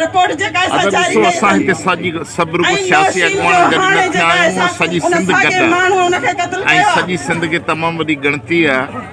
Report جيڪا اسان ادا جاري ڏسو ڪئي اسان اٿن هتي سڄي سڀ رڳو ۽ سياسي نوشين اڳواڻ جو گڏ نه هاڻي ٿيا جيڪا آهيون اسان سڄي ان سنڌ گڏ ساڳي آهي ماڻهو ان کي قتل ۽ ڪيو آهي. سڄي سنڌ کي تمام وڏي ڳڻتي آهي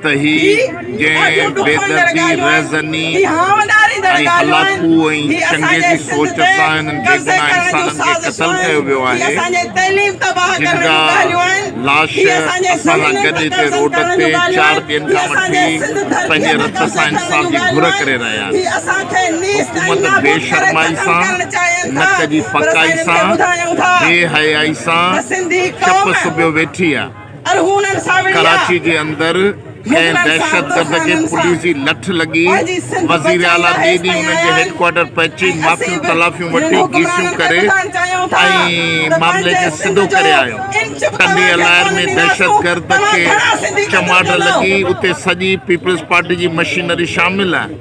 ته هي هي ڏاڍيون جنهن ڏکوئيندڙ بيدردي ڳالهيون آهن، رهزني هي هانء ڏاريندڙ ۽ ڳالهيون آهن، هلاڪو ۽ هي اسان چنگيزي جي سنڌ سوچ تي سان هنن قبضي بيگناهه ڪرڻ جون انسانن کي قتل سازشون آهن، ڪيو ويو هي آهي اسان جي تعليم تباهه جن ڪرڻ جا جون ڳالهيون آهن، لاش هي اسان جي اسان سان زمينن گڏ تي هتي قبضن روڊ ڪرڻ تي جون ڳالهيون چار آهن، ڏينهن هي کان اسان جي وٺي سنڌ ڌرتيء پنهنجي تي رت قبضي سان ڪرڻ انصاف جون جي ڳالهيون گهر آهن، ڪري رهيا آهن. هي اسان کي نيست ۽ حڪومت نابود بي ڪري شرمائي ختم سان، ڪرڻ چاهين ٿا، نڪ جي پر اسان پڪائي هنن کي سان، ٻڌايون ٿا بي حيائي ته سان سنڌي چپ قوم سبيو ويٺي آ. ارغونن سان وڙهي آ. ڪراچي جي اندر ڪنهن مغلن سان، دهشتگرد کي ترخانن سان پوليس جي لٺ لڳي، پنهنجي سنڌ وزير اعليٰ بچائيندا ٻئي ڏينهن هيستائين انهن جي آيا هيڊ آهن ڪوارٽر پهچي ۽ اسين معافيون به تلافيون هنن وٺي گيسيون حڪمرانن کي ڪري ٻڌائڻ چاهيون ٿا ۽ ته معاملي پنهنجي کي سنڌ سڌو جو ڪري آيو. انچ به ٽنڊي توهان کي الائر ڪونه ۾ ڏينداسون، دهشتگرد توهان کي گهڻا سنڌي قتل چماٽ ڪندؤ؟ لڳي اتي سڄي پيپلز پارٽي جي مشينري شامل آهي.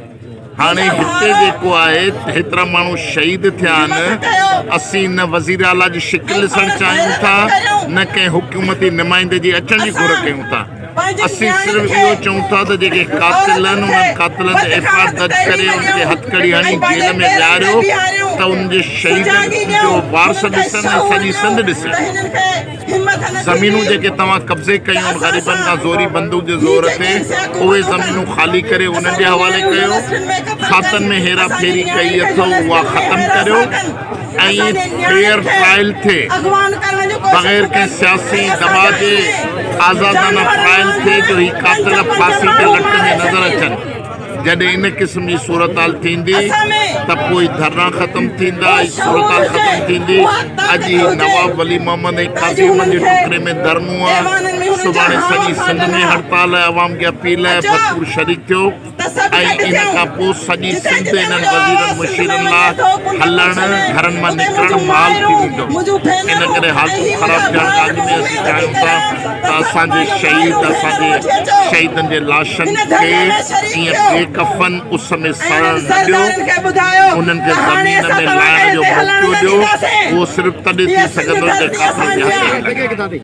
هاڻي منهنجا هتي ڀائرو! جيڪو آهي هيترا ماڻهو شهيد ٿيا آهن همت ڪيو اسين نه وزير اعليٰ جي شڪل ۽ ڏسڻ پاڻ چاهيون غيرت ٿا ڪريون. نه ڪنهن حڪومتي نمائندي جي اچڻ جي گهر اسان ڪيون ٿا پنهنجين اسين نياڻين صرف کي اهو چئون ٿا ته جيڪي قاتل آهن عورتن انهن کي قاتلن وڌ تي ايف کان I R وڌ درج ڪري تعليم انهن کي ڏيون هٿڪڙي ۽ هڻي جيل پنهنجي ۾ پيرن تي ويهاريو بيهاريون، ته انهن جي شهيدن سجاڳي جو ڏيون، وارث هنن کي ڏسن ۽ شعور سڄي سنڌ ڏيون ڏسي. ته هنن کي همت نه زمينون ٿيندي جيڪي توهان قبضي ته ڪيون آهن اسان غريبن سان کان زوري بندوق جي هي زور جيڪي تي انسان اهي حڪومتون ڪن، زمينون خالي ڪري انهن اسان جي جون حوالي نياڻيون ڪيو يونيورسٽين ۾ قتل کاتن ڪن، ۾ هيرا اسان جي ڦيري ڪئي نياڻين کي اٿو اها يونيورسٽين ۾ ختم هراسان ڪريو ڪن، ۽ اسان جي فيئر نياڻين کي ٽرائل ٿئي اغوان ڪرڻ جون بغير ڪوششون ڪنهن ڪن سياسي ۽ اسان دٻاء جا جي اهي آزادانه جانورن ٽرائل ٿئي وانگر جو هي پنج قاتل پنج ڦاسي تي ماڻهو لٽڪندي ماري نظر ڇڏين. اچن. جڏهن ان قسم جي صورتحال ٿيندي اسان ۾ ته پوء ڌرڻا ختم ٿيندا اهو ۽ شعور صورتحال هجي، ختم ٿيندي. اها اڄ طاقت هي هجي نواب ولي محمد ۽ ته اڄ قاضي احمد هنن جي کي ٽڪري ۾ ڌرڻو آ، ايوانن ۾ هنن جا سڀاڻي هانء سڄي سنڌ ڦاٽن ۾ ها. هڙتال آهي، عوام کي اپيل آهي اچو ڀرپور شريڪ ٿيو ته سڀ ۽ گڏ ان ٿيون. کان پوء سڄي جتي سنڌ جتي انهن منهنجو وزيرن آواز سنڌ ۾ مشيرن وڃي لاء ٿو، ڪنڊ هلڻ، ڪڙڇ ۾ گهرن مان اتي نڪرڻ منهنجون محال ٿي مائرون، ويندو. منهنجون ان ڀينرون ڪري ۽ حالتون هي خراب منهنجا ٿيڻ کان ڀائر اڳ به ۾ اسين اميد چاهيون ٿي ٿا ڪريان ته ته سڀ اسان جي پنهنجون شهيد مائرون اسان ڀينرون جي وٺي اچو. شهيدن جي لاشن هن کي ڌرڻي ۾ شريڪ ائين ٿيو بي ڪفن اس ۾ ۽ سڙڻ انهن نه ڏيو، سردارن کي ٻڌايو انهن کي ته هاڻي زمين اسان ۾ توهان لائڻ کي جو هتي هلڻ موقعو نه ڏيو، ڏينداسين. اهو صرف تڏهن هيء ٿي سنڌ سگهندو جڏهن ڌرتي قاتل اسان کي جي هٿ آهي. لڳي.